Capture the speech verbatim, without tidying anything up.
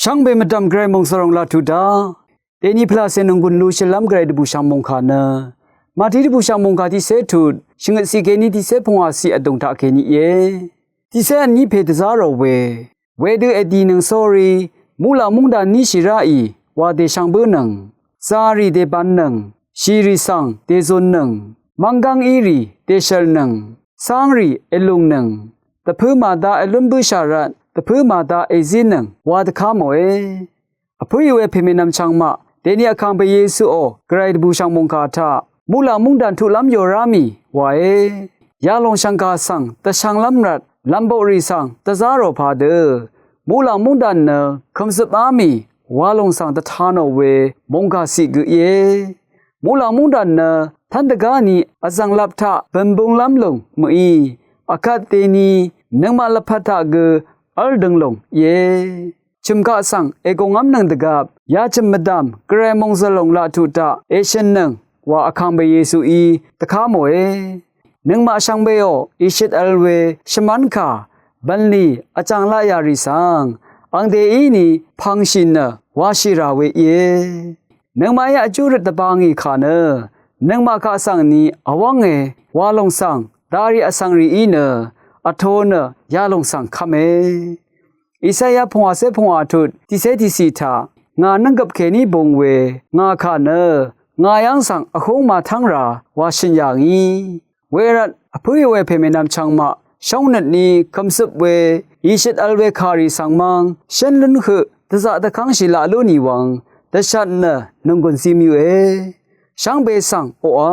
Shvngbe mvdv̀m Gvray mòngsvròng laq tuq daq, dèni pvlacè nònggùn lushìlv́m Gvray dvbùshv̀ng mòngkà nø, Mati dvbùshv̀ng mòngkà tiqcé tut, shvngøt ciq kèní tiqcé pungwà ciq vdùng taq kèní íe. Tiqcé vní pè dvzá rò we, wedø èdìnøng sórí, muqlàng múngdàn níshì ráì, wa dèshvng bǿnøng, zàrì dèbvnnøng, shìrì svng dèzunnøng, mvnggv́ng írì dèshv̀lnøng, cángrì èlùngnøng, dvpǿ màda èlún bǿshà rvt, dvpǿ màda èzínøng, wa dvká mòe. Vpǿì we pèmènvm chvngmaq, dèni vkàngpè Yesuò, Gvray dvbùshv̀ng mòngkà taq, muqlàng múngdàn tuqlv́m yòrá mì, wae. Yalòng shv̀ngkà svng, dvshvnglv́m rvt, lv̀mboqrì svng, dvzá rò padø, muqlàng múngdàn nø, kø̀mzøpá mì, walòng svng dvta nò we, mòngkà ciq gø íe. Muqlàng múngdàn nø, tv́n dvgáni, vzv̀nglap taq, bø̀nbunglv́m lòng, mø̀í, vkvt dèni, nøngmaq lvpat taq gø, v́l døng lòng, íe. Chø̀mkaq svng ègòngv́mnøng dvgvp, yachø̀m mvdv̀m, Gvray mòngzv̀r lòng laq tuq taq, èshø̀nnøng, wa vkàngpè Yesuí, dvká mòe. Nøngmaq shvngbeò, ìshøt vl we, shvmv́nkà, bv̀nlì, vjàng laq yà rì svng, angdèíni, pv̀ngshì nø, washì rà we íe. Nøngmaqí vjú røt dvbā ngì kà nø, nøngmaq kaq svng ni, vwv́nge, walòng svng, darì vsvng rìí nø, vto nø, yalòng svng kv́me. Isaya pungwàcé pungwà tut, tiqcé tiqciq taq, ngà nǿnggøp kèní bung we, ngà kà nø, ngà yv́ng svng vhúng màtv́ng rà, wa shø̀n yà ngí. Wervt, vpǿì we pèmènvm chvngmaq, shóngnøtni, kø̀mzøp we, ìshøt vl we kàrì svng mv́ng, shǿn lún høq, dvzaq dvkv́ngshì laq lú nì wvng, dvshat nø, nònggùn zim yøe. Shvngbe svng, oqà.